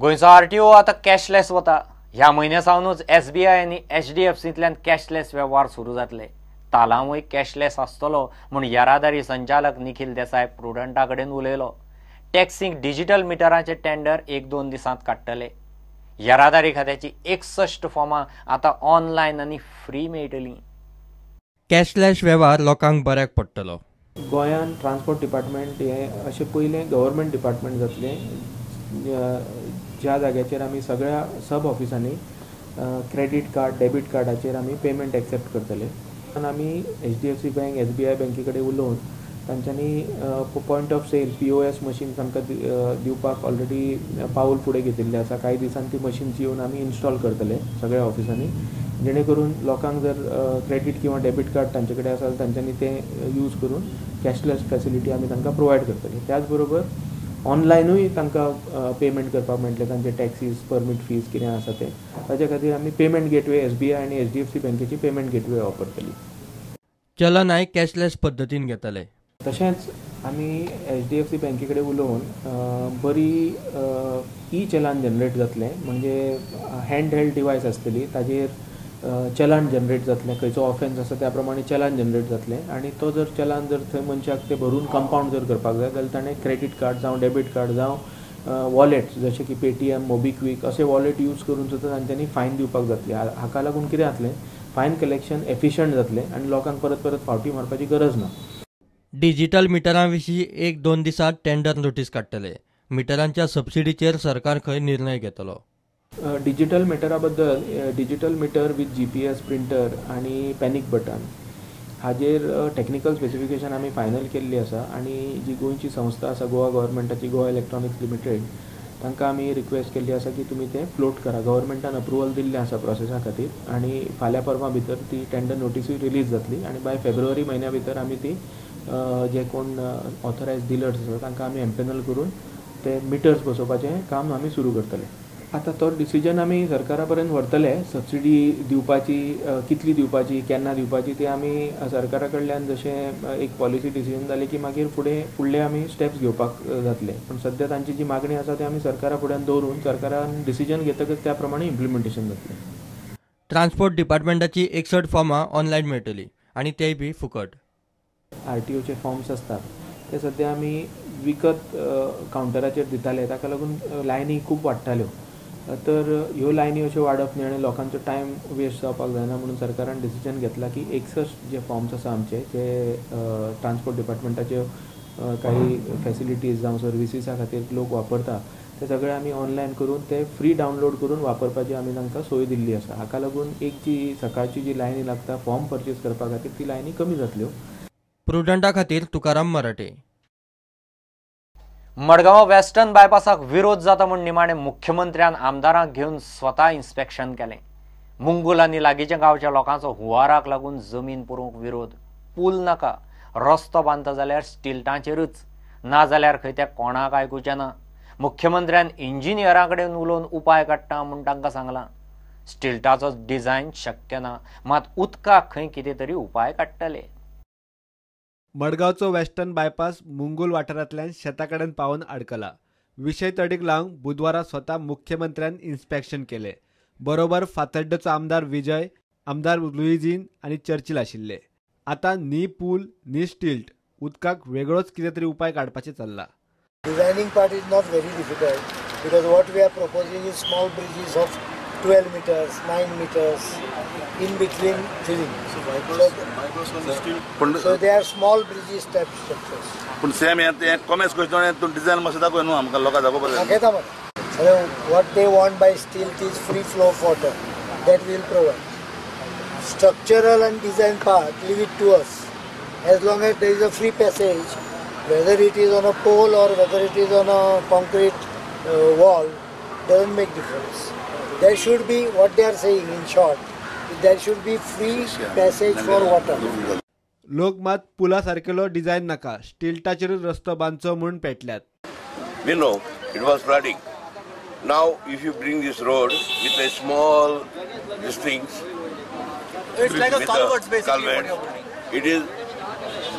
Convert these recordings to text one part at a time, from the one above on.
गोंयचो आरटीओ आतां कॅशलेस वता. ह्या म्हयन्या सावनूच एसबीआय आनी एचडीएफसींतल्यान कॅशलेस वेव्हार सुरू जातले. तालांवूय कॅशलेस आसतलो म्हूण येरादारी संचालक निखील देसाय प्रुडंटा कडेन उलयलो. टॅक्सींक डिजिटल मिटराचे टेंडर 1-2 दिसांत काडटले. येरादारी खात्याची 61 फॉर्मां आतां ऑनलायन आनी फ्री मेळटलीं. कॅशलेस वेव्हार लोकांक बऱ्याक पडटलो. गोंयान ट्रान्सपोर्ट डिपार्टमेंट हें अशें पयलें गव्हर्मेंट डिपार्टमेंट जातलें ज्या जाग्याचेर आमी सगळ्या सब ऑफिसांनी क्रेडीट कार्ड, डेबीट कार्डाचेर आमी पेमेंट एक्सेप्ट करतले. आमी HDFC bank, SBI बँके कडेन उलोवन तांच्यांनी point of sale POS machines आमकां दिवपाक ऑलरेडी पावल फुडें घेतिल्लें आसा. कांय दिसान ती मशीन्स येवन आमी इन्स्टॉल करतले सगळ्या ऑफिसांनी, जेणे करून लोकांक जर क्रेडीट किंवा डेबीट कार्ड तांचे कडेन आसा तांच्यांनी तें यूज करून कॅशलेस फॅसिलिटी आमी तांकां प्रोवायड करतले. त्याच बरोबर ऑनलायनूय तांकां पेमेंट करपाक मेळटलें, तांचे टॅक्सीज, परमीट फीज कितें आसा तें. ताच्या खातीर आमी पेमेंट गेटवे एसबीआय आनी एचडीएफसी बँकेची पेमेंट गेटवे वापरतली. चलनाय कॅशलेस पद्दतीन घेतले. तशेंच आमी एचडीएफसी बँके कडेन उलोवन बरी ई चलान जनरेट जातलें, म्हणजे हँड हेल्ड डिवायस आसतली ताजेर चलान जनरेट जातलें. खंयचो ऑफेन्स आसा त्या प्रमाणे चलान जनरेट जातलें आनी तो जर चलान जर थंय मनशाक तें भरून कंपावंड जर करपाक जाय जाल्यार ताणें क्रेडीट कार्ड जावं डेबीट कार्ड जावं वॉलेट जशें की पेटीएम, मोबिक्वीक अशे वॉलेट यूज करून सुद्दां तांच्यांनी फायन दिवपाक जातली. हाका लागून कितें जातलें, फायन कलेक्शन एफिशंट जातलें आनी लोकांक परत परत फावटी मारपाची गरज ना. डिजिटल मिटरां विशीं 1-2 दिसांत टेंडर नोटीस काडटले. मिटरांच्या सबसिडीचेर सरकार खंय निर्णय घेतलो. डिजिटल मिटरा बद्दल digital meter with GPS printer आनी पॅनीक बटन हाजेर टॅक्निकल स्पेसिफिकेशन आमी फायनल केल्ली आसा आनी जी गोंयची संस्था आसा गोवा गव्हर्मेंटाची, गोवा इलेक्ट्रॉनिक्स लिमिटेड, तांकां आमी रिक्वेस्ट केल्ली आसा की तुमी तें फ्लोट करा. गव्हर्मेंटान अप्रुवल दिल्लें आसा प्रोसेसा खातीर आनी फाल्यां परवां भितर ती टेंडर नोटिसूय रिलीज जातली आनी बाय फेब्रुवारी म्हयन्या भितर आमी ती जे कोण ऑथरायज डिलर्स आसा तांकां आमी एम्पेनल करून ते मिटर्स बसोवपाचें काम आमी सुरू करतले. आतां तो डिसिजन आमी सरकारा पर्यंत व्हरतले. सबसिडी दिवपाची, कितली दिवपाची, केन्ना दिवपाची ते आमी सरकारा कडल्यान जशें एक पॉलिसी डिसिजन जालें की मागीर फुडें फुडले आमी स्टेप्स घेवपाक जातले. पूण सद्या तांची जी मागणी आसा ते आमी सरकारा फुड्यान दवरून सरकारान डिसिजन घेतकच त्या प्रमाणे इम्प्लिमेंटेशन जातलें. ट्रान्सपोर्ट डिपार्टमेंटाची 61 फॉर्मां ऑनलायन मेळटली आनी तेय बी फुकट. आरटीओचे फॉर्म्स आसतात ते सद्या आमी विकत कावंटराचेर दिताले, ताका लागून लायनी खूब वाडटाल्यो. तर ह्यो लायनी अश्यो वाडप न्ही आनी लोकांचो टायम वेस्ट जावपाक जायना म्हणून सरकारान डिसिजन घेतला की 61 जे फॉर्म्स आसा आमचे जे ट्रान्सपोर्ट डिपार्टमेंटाच्यो काही फॅसिलिटीज जावं सर्विसीसा खातीर लोक वापरता ते सगळे आमी ऑनलायन करून ते फ्री डावनलोड करून वापरपाची आमी तांकां सोय दिल्ली आसा. हाका लागून एक जी सकाळची जी लायनी लागता फॉर्म परचेज करपा खातीर ती लायनी कमी जातल्यो. प्रुडंटा खातीर तुकाराम मराठे. मडगांव वेस्टर्न बायपासाक विरोध जाता म्हूण निमाणे मुख्यमंत्र्यान आमदारांक घेवन स्वता इन्स्पेक्शन केलें. मुंगूल आनी लागींच्या गांवच्या लोकांचो हुंवाराक लागून जमीन पुरोवंक विरोध. पूल नाका, रस्तो बांदता जाल्यार स्टिल्टांचेरूच, ना जाल्यार खंय त्या कोणाक आयकुचें ना. मुख्यमंत्र्यान इंजिनियरां कडेन उलोवन उपाय काडटा म्हूण तांकां सांगलां. स्टिल्टाचो डिझायन शक्य ना, मात उदकाक खंय कितें तरी उपाय काडटले. मडगांवचो वेस्टर्न बायपास मुंगूल वाठारांतल्यान शेता कडेन पावून आडकला. विशय तडीक लावंक बुधवारा स्वता मुख्यमंत्र्यान इन्स्पेक्शन केलें. बरोबर फातर्डेचो आमदार विजय, आमदार लुईझीन आनी चर्चिल आशिल्ले. आतां न्ही पूल न्ही स्टिल्ट, उदकाक वेगळोच कितें तरी उपाय काडपाचें चल्ला. Designing part is not very difficult because what we are proposing is small bridges of 12 meters, 9 meters in between filling. So they are small bridges type structures. पण सेम हे कॉमेर्स क्वेश्चन तूं डिझायन मातशें दाखय न्हू आमकां लोकांक दाखोवपाक दाखयता मरे. What they want by stilt is free flow of water that we will provide. Structural and design part leave it to us. As long as there is a free passage, whether it is on a pole or whether it is on a concrete wall, doesn't make difference. There should be, what they are saying in short, there should be free passage for water. लोक मात पुला सारकेलो design नाका, स्टिल्टाचेरूच रस्तो बांदचो म्हूण पेटल्यात. We know it was flooding. Now if you bring this road with a small these things, it's like a culvert basically. Culvert. It is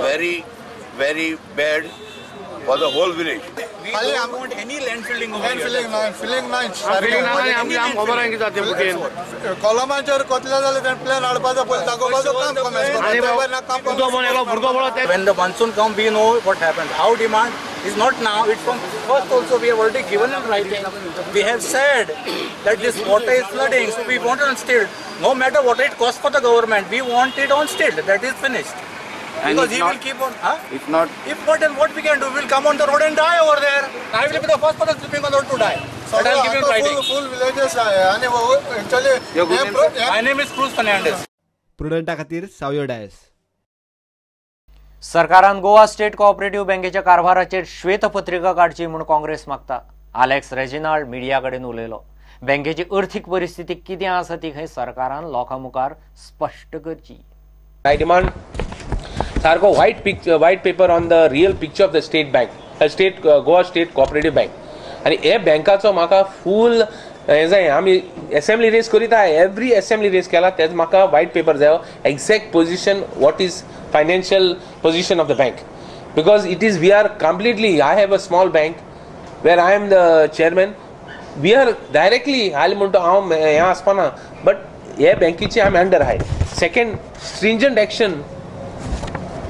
very very bad for the whole village. We don't want any land filling over here. Filling नाही. कॉलमाचेर कोतले जाल्यार तें plan हाडपाचो पयलीं दाखोवपाचो काम कोमेस. When the monsoon comes, we know what happens. Our demand is not now, it's from first also we have already given in writing. We have said that this water is flooding, so we want it on stilt. No matter what it costs for the government, we want it on stilt. That is finished. And because he not, will keep on. Huh? If not, if not, then what we can do? We will come on the road and die over there. I will be the first person sleeping on the road to die. But I will give you writing. Full villages actually. Your good name, sir? My name is Cruz Fernandez. प्रुडंटा खातीर सावयो डायस. सरकारान Goa state cooperative बँकेच्या कारभाराचेर श्वेतपत्रिका काडची म्हूण काँग्रेस मागता. Alex Reginald media कडेन उलयलो. बँकेची अर्थीक परिस्थिती कितें आसा ती खंय सरकारान लोकां मुखार स्पश्ट करची. I demand सारको white paper on the real picture of the state bank, state Goa state cooperative bank. आनी हे बँकाचो म्हाका फूल हें जाय. आमी एसेंब्ली रेस करीत एवरी एसेंब्ली रेस केला तेच म्हाका व्हायट पेपर जायो, exact position, what is financial position of the bank, because it is we are completely. I have a small bank where I am the chairman. We are directly हाल म्हणटा हांव हें आसपाना, but हे बँकेचे आमी under आहाय. Second, stringent action.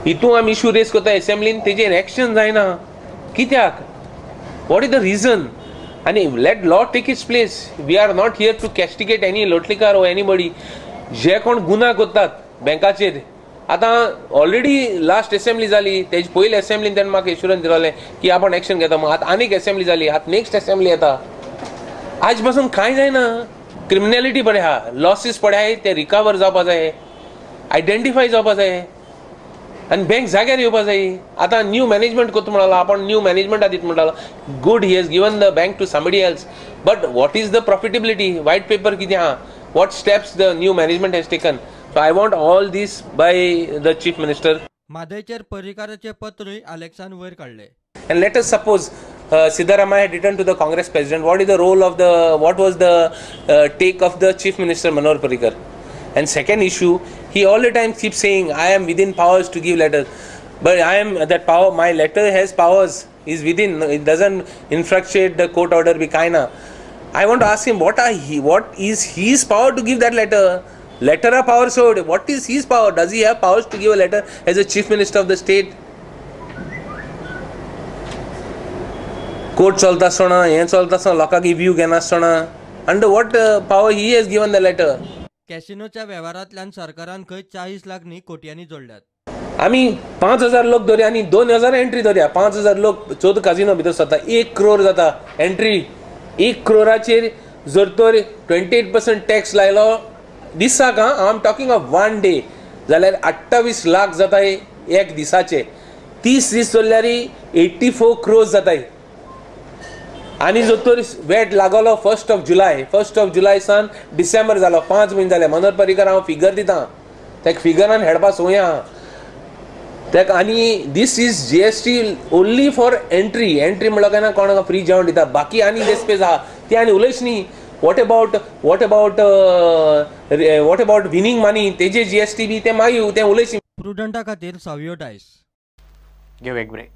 हितून आमी इशू रेस करता एसेंब्लीन, तेजेर एक्शन जायना कित्याक? What is the reason? आनी let law take its place. We are not here to castigate any Lotlikar or anybody. जे कोण गुन्हा करतात बँकाचेर, आतां ऑलरेडी लास्ट एसेंब्ली जाली, तेजे पयली एसेंब्लीन तेणें म्हाका एश्युरन्स दिलोलें की आपूण एक्शन घेता म्हूण. आतां आनीक एसेंब्ली जाली, आतां नेक्स्ट एसेंब्ली येता. आज पासून कांय जायना. क्रिमिनलिटी पळय आहा, लॉसीस पळय आहाय, ते रिकवर जावपा जाय, आयडेंटिफाय जावपा जाय आनी बँक जाग्यार येवपा जाय. आतां न्यू मॅनेजमेंट करता म्हणला, आपूण न्यू मॅनेजमेंटा दिता म्हणटालो. Good, he has given the bank to somebody else, but what is the profitability? White paper कितें आहा? What steps the new management has taken? So I want all this by the chief minister. म्हादयचेर परिकाराचे पत्रूय आलेक्सान वयर काडले. And let us suppose Siddaramaiah had written to the Congress president, what is the role of the, what was the take of the chief minister Manohar Parrikar? And second issue, he all the time keeps saying, I am within powers to give letters. But I am that power, my letter has powers, is within, it doesn't infractuate the court order bikaina. I want to ask him, what is his power to give that letter? Letter of power, so what is his power? Does he have powers to give a letter as a chief minister of the state? Court चलता आसतना, हें चलता आसतना, लोकांक view घेनासतना, under what power he has given the letter? कॅसिनोच्या वेव्हारांतल्यान सरकारान खंय 40 लाख न्ही कोट्यांनी जोडल्यात. आमी 5,000 लोक धरया आनी 2,000 एंट्री धरया. 5,000 लोक 14 काजिनो भितर जाता, 1 करोड जाता एंट्री. 1 करोडाचेर जर तर 28% टॅक्स लायलो दिसाक, I am talking of one day, जाल्यार 28 लाख जाता एक दिसाचे. 30 दीस चल्ल्यार 84 क्रोर्स जाताय. आनी जर तर वेट लागलो 1 जुलाय, 1 जुलाय सावन डिसेंबर जालो, 5 म्हयने जाले. मनोहर पर्रीकर हांव फिगर दिता, तेका फिगरान हेडपा सोया तेका. आनी this is GST only for entry. Entry म्हणल्यार काय ना, कोणाक फ्री जेवण दिता, बाकी आनी जे स्पेस आहा ती आनी उलयच न्ही. What about winning money, तेजे जीएसटी बी ते मागीर ते उलयच. प्रुडंटा खातीर सावियो डायस. घेव एक ब्रेक.